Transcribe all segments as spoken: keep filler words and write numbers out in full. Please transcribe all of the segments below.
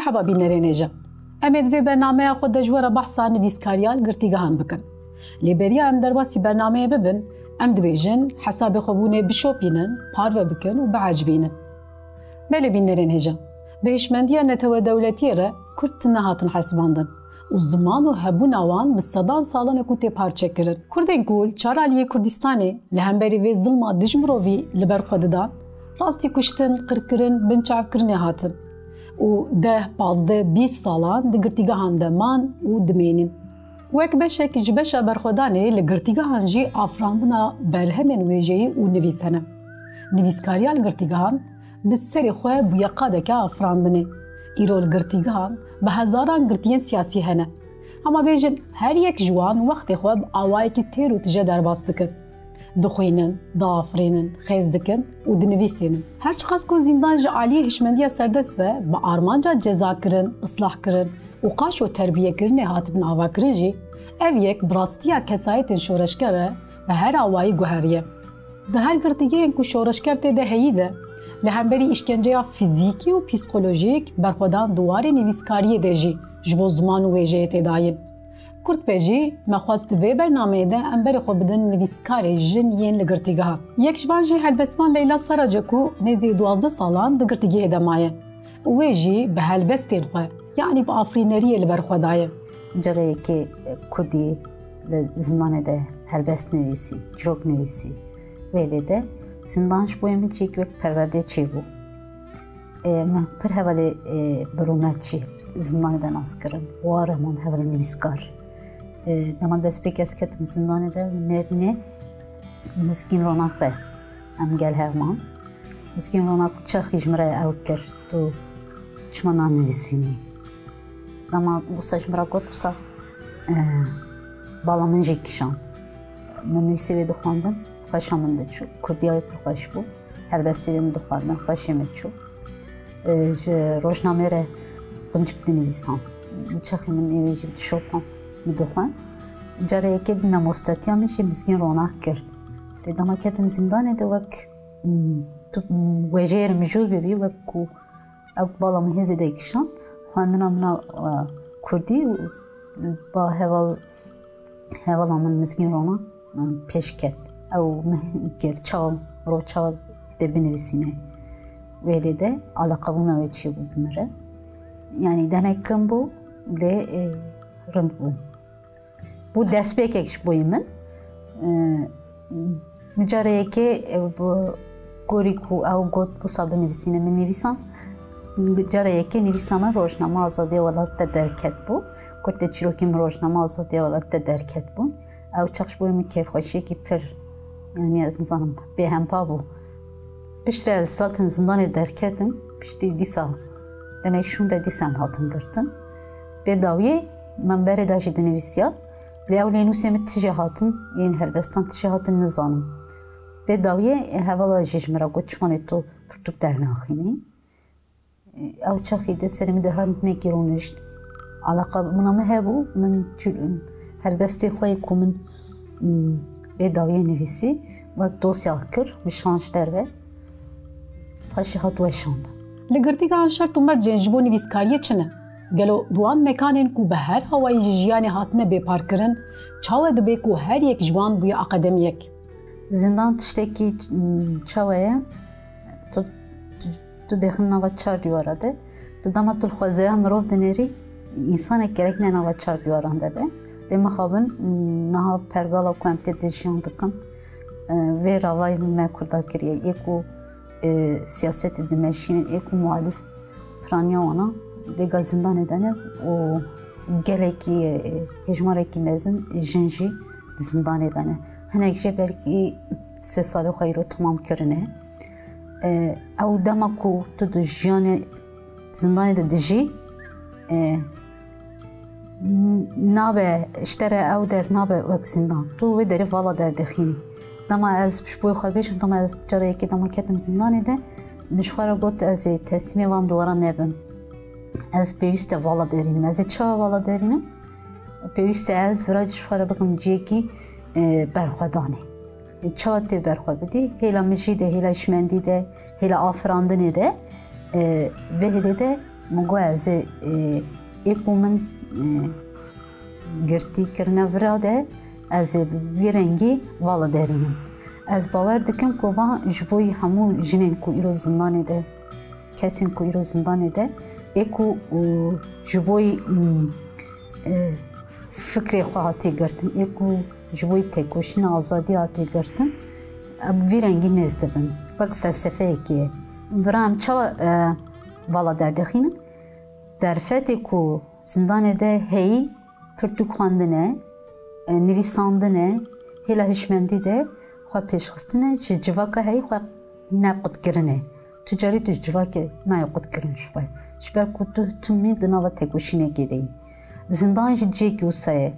Heba bînerên hêja. Em ê di vê bernameya xwe de ji we re behsa nivîskariya li girtîgehan bikin. Lê beriya em derbasî bernameyê bibin, em dibêjin hesabê xwebûnê bişopînin, parve bikin û biecibînin. Belê bînerên hêja. Bi hişmendiya netewedewletiyê re Kurd nehatin hesibandin û ziman û hebûna wan bi sedan salan e ku tê parçekirin. Kurdên ku li çar aliyê Kurdistanê li hemberî vê zilma dijmirovî li ber xwe didan, rastî kuştin, qirkirin, binçavkirinê hatin û deh, pazdeh, bîst salan di girtîgehan de man û dimênîn. Wek beşek ji beşa berxwedanê li girtîgehan jî afirandina berhemên wêjeyî û nivîs hene. Nivîskariya li girtîgehan bi serê xwe bûye qadeke afirandinê. Îro li girtîgehan bi hezaran girtiyên siyasî hene. Hema bêjin her yek ji wan wextê xwe bi awayekî têr û tije derbas dikin. Dixwînin, diafirînin, xêz dikin û dinivîsînin. Her çiqas ku zîndan ji aliyê hişmendiya serdest ve bi armanca cezakirin, islahkirin û qaşo terbiyekirinê hatibin avakirin jî, ev yek bi rastiya kesayetên şoreşger re bi her awayî guheriye. Di her girtîgehên ku şoreşger tê de heyî de, li hemberî îşkenceya fizîkî û psîkolojîk berxwedan di warê nivîskariyê de jî ji bo ziman û wêjeyê tê dayîn. Kurtbe jî me xwest di vê bernameyê de em berê xwe bidin nivîskarê jin yên li girtîgehan. Yek ji van jî helbestvan Leyla Sarac e ku nêzî duwazdeh salan di girtîgehê de maye û wê jî bi helbestên xwe, yanî bi afirîneriyê li ber xwe daye. Carê yekê kurdî li zindanê de helbest nivîsî, çîrok nivîsî. Wê lê de zindan ji bo min cihek wek perwerdê çêbû. Ê, min pir hevalê, ê, bi rûmet jî zindanê de nas kirin. War e man hevalê nivîskar. Ê, dema destpêkê ez ketim zindanê de, li Mêrdînê Mizgîn Ronak re em gel hev man. Mizgîn Ronak çaxî ji min re ew kir, tu çima nanivîsînî? Dema wisa ji min re got, wisa, ê, bala min jî kişand. Min nivîsê wê dixwendin, xweşa min diçû. Kurdiya wê pir xweş bû. Helbestê wê min dixwendin, xweşê min çû. Ê, ji rojnamê re quncik dinivîsan. Çaxê min ê wê jî dişopan, min dixwend. Cara yekê di memostetiya min jî Mizgîn Ronak kir. Tê dema ketim zîndanê de wek, mm, tu, mm, wêjeyê re mijûl bibî, wek ku ew bala min hêzê de kişand, xwendina min a, e, kurdî, ba heval Hevala min Mizgîn Ronak, em, pêş ket. Ew min kir çawa, mirov çawa dê binivîsîne. Wê lê de alaqebûna wê çêbû bi min re. Yanî demek kin bû, lê, e, rind bû. Bû destpêkek ji bo yê min. E, Min cara yekê, e, bi gorî ku ew got, wisa binivîsîne, min nivîsan. Cara yekê nivîsa min Rojnama Azadiya Welat de derket bû. Kurtê çîrokê min Rojnama Azadiya Welat de derket bûn. Ew çax ji bo min kêfxweşiyekî pir, yanî ez nizanim, bêhempa bû. Piştre ez zaten zindanê derketim, piştî dîsa, demek şûnde dîsa em hatin girtin. Pê dawiyê min berê de jî dinivîsiya, lê ew lê nûsê min tije hatin, yên helbestan tije hatin nizanim. Pê dawiyê hevala jî ji min re got, çima lê tu pirtûk dernaxînî? Ew çaxî de serê min de her hinekî rûnişt. Alaqa bûna min hebû, min çi-, helbestê xwe yê ku min, mm, vê dawiyê nivîsî, wek dosya kir, min şand ji derve. Paşê hat weşandin. Li girtîgehan şert û mercên ji bo nivîskariyê çi ne? Gelo di wan mekanên ku bi her awayî ji jiyanê hatine bêparkirin, çawa dibe ku her yek ji wan bûye akademiyek? Zindan tiştekî, mm, çawa ye? Tu, tu, tu dêxin nava çar dîwara de. Tu dema tu li xwezaya mirov dinêrî, însanek gerek ne nava çar dîwaran de be. Lê mixabin, mm, niha pergala ku em tê de jiyan dikin, e, vê ravayê me kurda kiriye. Yê ku, e, siyasetê dimeşînin, ê ku muhalîf piraniya wana vêga zindanê de ne û gelekî, e, hêjmarekî mezin jin jî di zindanê de ne. Hinek jê belkî sê salê xwe îro temam kirine. E, ew dema ku tu di jiyanê zindanê de dijî, e, n-, nabe, ji te re ew der nabe wek zindan. Tu wê derê vala derdixînî. Dema ez ji bo xwe bêjim, dema ez cara yekê dema ketim zindanê de, min ji xwe re got, ez ê teslîmê van dîwara nebim. Ez pêwîst e vala derînim. Ez ê çawa vala derînim? Pêwîst e ez vira ji xwe re bikim cihekî, e, berxwedanê. E, çawa tê berxwe bidî? Hêla mijî de, hêla hişmendî de, hêla afirandinê de, e, vê hêlê de Min got ez ê, ê, ê ku min, ê, girtî kirine vira de, ez ê vî rengî vala derînim. Ez bawer dikim ku va ji bo hemû jinên ku îro zindanê de, kesên ku îro zindanê de, ê ku, û, ji bo, û, ê, fikrê xwe hatî girtin, ê ku ji bo têkoşîna azadî hatî girtin, vî rengî nêz dibin. Wek felsefeyekê ye. Bira em çawa, e, vala derdixînin? Derfetê ku zindanê de heyî pirtûk xwendine, e, nivîsandine, hêla hişmendî de xwe pêşxistine, ji civaka heyî xwe ne qutkirinê. Tu carî tu ji civakê nayê qutkirin ji xwe. Ji ber ku tu timî di nava têkoşînekê de yî. Zindan jî cihekî wisa ye.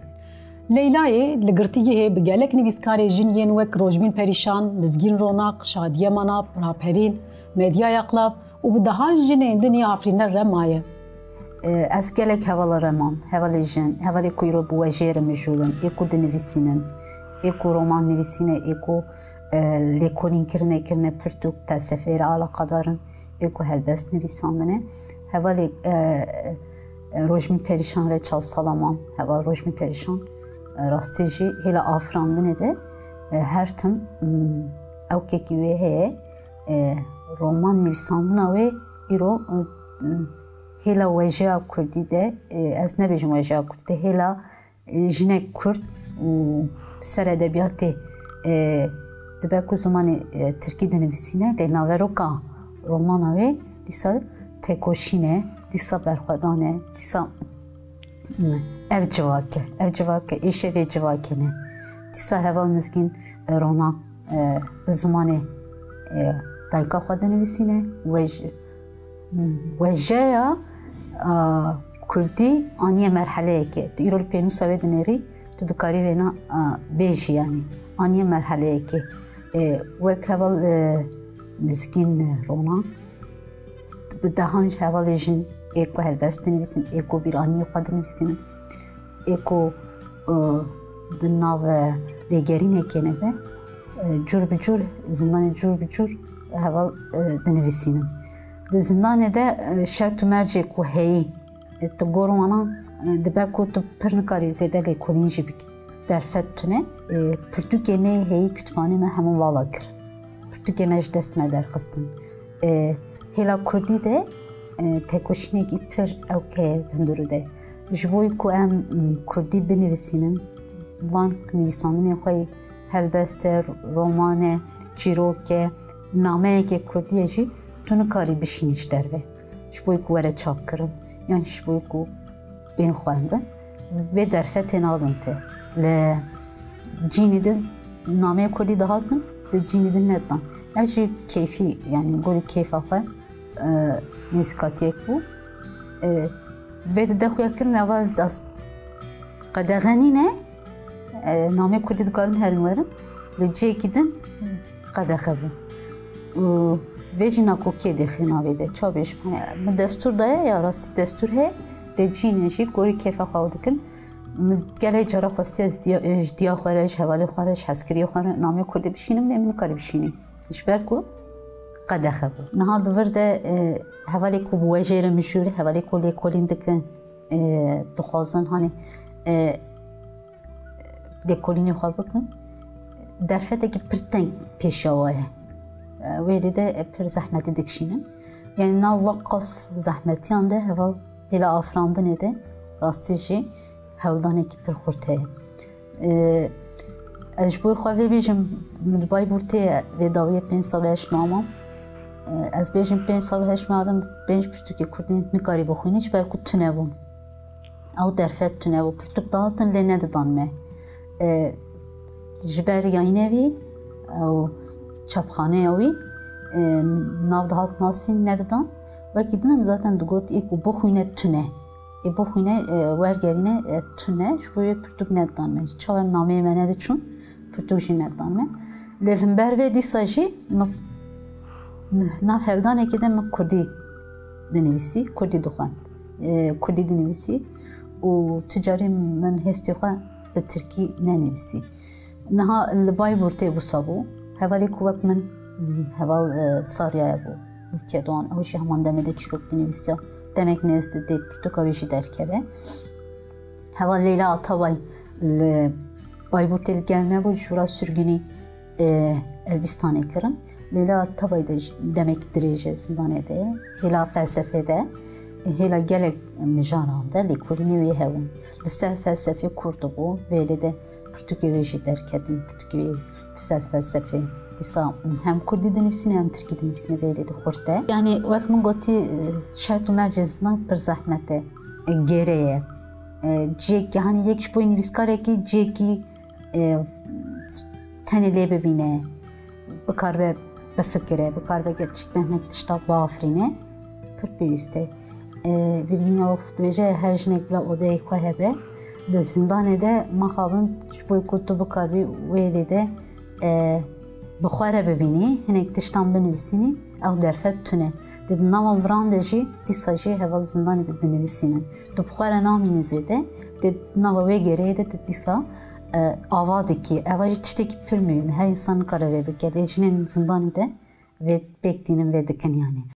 Leylayê li girtîgehê bi gelek nivîskarê jin yên wek Rojbîn Perîşan, Mizgîn Ronak, Şadiye Manap, Raperîn, Medya Yaqlav û bi dehan jinên din ê afirîner re maye. E, ez gelek hevala re mam, hevalê jin, hevalê ku îro bi wejê re mijûl in, ê ku dinivîsînin, ê ku roman nivîsîne, ê ku, e, lêkolîn kirine, kirine pirtûk, felsefeyê re alaqadar in, ê ku helbest nivîsandine. Hevalê, e, e, Rojmîn Perîşan re çal sala mam, heval Rojmîn Perîşan, e, rastî jî hêla afirandinê de, e, her tim, m, ewkekî wê heye, e, roman nivîsandina wê îro, e, hêla wejeya kurdî de, e, ez nebêjim wejeya kurdî de, hêla, e, jinek kurd û ser edebiyatê, e, dibe ku zimanê, e, tirkî dinivîsîne, lê naveroka romana wê dîsa têkoşîn e, dîsa berxwedan e, dîsa Ev civak e, ev civak e, êşevê civakê ne. Dîsa heval Mizgîn, e, Ronak, e, bi zimanê, e, dayika xwe dinivîsîne. Wej-, wejeya, a, kurdî aniye merheleyekê. Tu îro li pênûsa wê dinêrî, tu dikarî vêna, a, bêjî, yanî aniye merheleyekê. E, wek heval, e, Mizgîn, e, Ronak, bi dehan ji hevalê jin ê ku helbest dinivîsin, ê ku bîranînê xwe dinivîsînin, ê ku, e, di nav, e, lêgerînekê ne de, e, cûr bi cûr, zindanê cûr bi cûr heval, e, dinivîsînin. Di zindanê de, e, şert û mercê ku heyî, e, tu gor wana, e, dibe ku tu pir nikarî zêde lêkolîn jî bikî. Derfet tune, e, pirtûkê me yê heyî, kütüphane me hemû vala kir. Pirtûkê me ji dest me derxistin. E, hêla kurdî de, e, têkoşînekî pir ewkeye di hundirû de. Ji bo ku em, m, kurdî binivîsînin, van nivîsandinê xwe yî, helbest e, roman e, çîrok e, nameyeke kurdî ye jî, tu nikarî bişînî ji derve. Ji bo ku were çapkirin, yan ji bo ku bên xwendin, vê derfetê nadin te. Li cînî din nameyê kurdî dihatin, li cînî din nedidan. Ev jî keyfî, yanî gorî keyfa xwe, e, nêzîkatiyek bû. E, vê dide xuya kirin, eva ez, ez qedexe nîne, e, nameyê kurdî dikarin herin werin, li cihekî din qedexe bû. Û vê jî nakokiyê dêxê navê de. Ça bêjim? Hani, min destûr daye, ya rastî destûr heye, lê cînê jî gorî keyfa xwe ew dikin. Min gelek cara xwestiye ez diya, ji diya xwe re, ji hevalê xwe re, ji hezkiriyê xwe re namê kurdî bişînim, lê min nikarî bişînî. Ji ber ku qedexe bû. Niha di vir de, e, hevalê ku bi wejê re mijûl, hevalê ku lêkolîn dikin, e, dixwazin, hani, e, lêkolînê xwe bikin, derfetekî pir teng pêşiya we ye. Wê lê de pir zehmetî dikişînin. Yanî nav weqas zehmetiyan de heval hêla afirandinê de rastî jî hewldanekî pir xurt heye. Ee, ez ji bo xwe vê bêjim, min li Bayburtê vê dawiyê pênc sal û heşt mah mam. Ee, ez bêjim pênc sal û heşt mah de pênc pirtûkê kurdî nikarî bixwînî, ji ber ku tune bûn. Ew derfet tune bû, pirtûk dihatin lê nedidan me. E, ji ber yayînê wî û çapxaneya wî, e, nav dihat nasîn nedidan. Wekî din zaten digot, ê ku bixwîne tune. Ê bixwîne, e, wergerîne, e, tune. Ji bo wê pirtûk nedidan me. Çawa nameyê me nediçûn, pirtûk jî nedidan me. Lê li hember vê dîsa jî min nav hevdanekê de min kurdî dinivîsî, kurdî dixwend. E, kurdî dinivîsî û tu carî min hêstê xwe bi tirkî nenivîsî. Niha li Bayburtê wisa bû. Hevalê ku wek min, heval, e, Saryaya bû. Û Kedoğan, ew jî heman demê de çîrok dinivîsiya. demek nêz de dê pirtûka wê jî derkeve. Heval Leyla Atabay li Bayburtê li gel me bû, jûra sürgünî e, Elbistanê kirin. Leyla Atabay de jî demek dirêj e zindanê de, hêla felsefê de, e, hêla gelek mijaran de lêkolînê wê hebûn. Li ser felsefê kûr dibû, vêlê de pirtûkê wê jî derketin, pirtûkê wê li ser felsefê. Dîsa hem kurdî dinivîsîne hem tirkî dinivîsîne vêlê de xurt e. Yani wek min gotî, e, şert û mercê zindan pir zehmet e, e, gêre ye. E, cihekî, hani yek ji bo nivîskarekî cihekî e, tenê lê bibîne, bikaribe bifikire, bikaribe gerçekten hinek tişta biafirîne, pir pêwîst e. E, Virginia Woolf dibêje, her jinek bila odeyê xwe hebe. Di zindanê de mixabin ji bo ku tu bikaribî wê lê de, e, bi xwe re bibînî, hinek tiştan binivîsînî, ew derfet tune. Di nava miran de jî, dîsa jî heval zindanê de dinivîsînin. Tu bi xwe re namînî zêde, di nava wê gêreyê de tu dîsa, e, ava dikî. Eva jî tiştekî pir muhîm e. Her însan nikare vê bike. Lê jinên zindanê de vê pêk tînin, vê dikin yani.